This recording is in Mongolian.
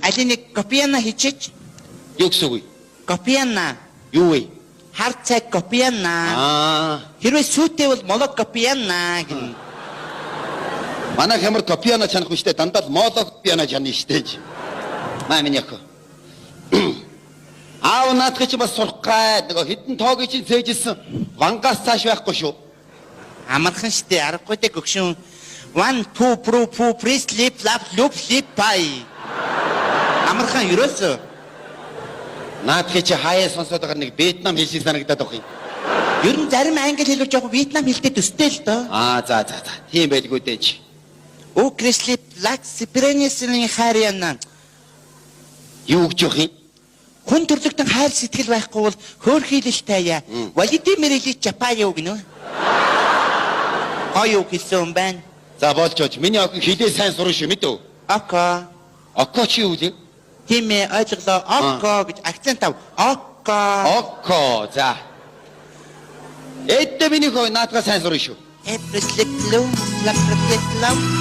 Алин нэг копиана хийчихэж. Юу гэсэн үг вэ? Копиана. Юу вэ? Хар цай копиана. Аа. Хэрвээ сүйтэй бол молог копиана гэнэ. Манай хямар копиана чанах биш дээ. Дандаа л моло копиана чана штэ. Маа миний охин. Аав наадах чи бас сурах гай. Нөгөө хитэн тоогийг чинь цээжилсэн. Вангаас цааш байхгүй шүү. Амархан штэ, аргагүй дээ гөгшин. 1 2 3 4 press lip lap loop lip pie. Амархан ерөөсөө. Наадах чи хаяа сонсоод байгаа нэг Вьетнам хэл шиг санагдаад байх юм. Ер нь зарим англи хэлээр жоохон Вьетнам хэлтэй төстэй л доо. Аа, за. Тийм байлгүй дээ чи. О кресли лак сипренесийн хайр яна. Юу гэж явах юм? Хүн төрлөختөн хайр сэтгэл байхгүй бол хөөрхийлэлтэй яа. Владимир Ильич Чапаев гэнэ. Гоё үг хэлсэн юм байна. За, болж болж, миний охин хилээ сайн сурна шүү, мэдв. Око. Око чи юу лээ? Тийм ээ, ойлголоо. Око гэж акцент ав. Око. Око, за. Эддэ миний хөө наадгаа сайн сурна шүү. Эпреслиплу лапреслиплу.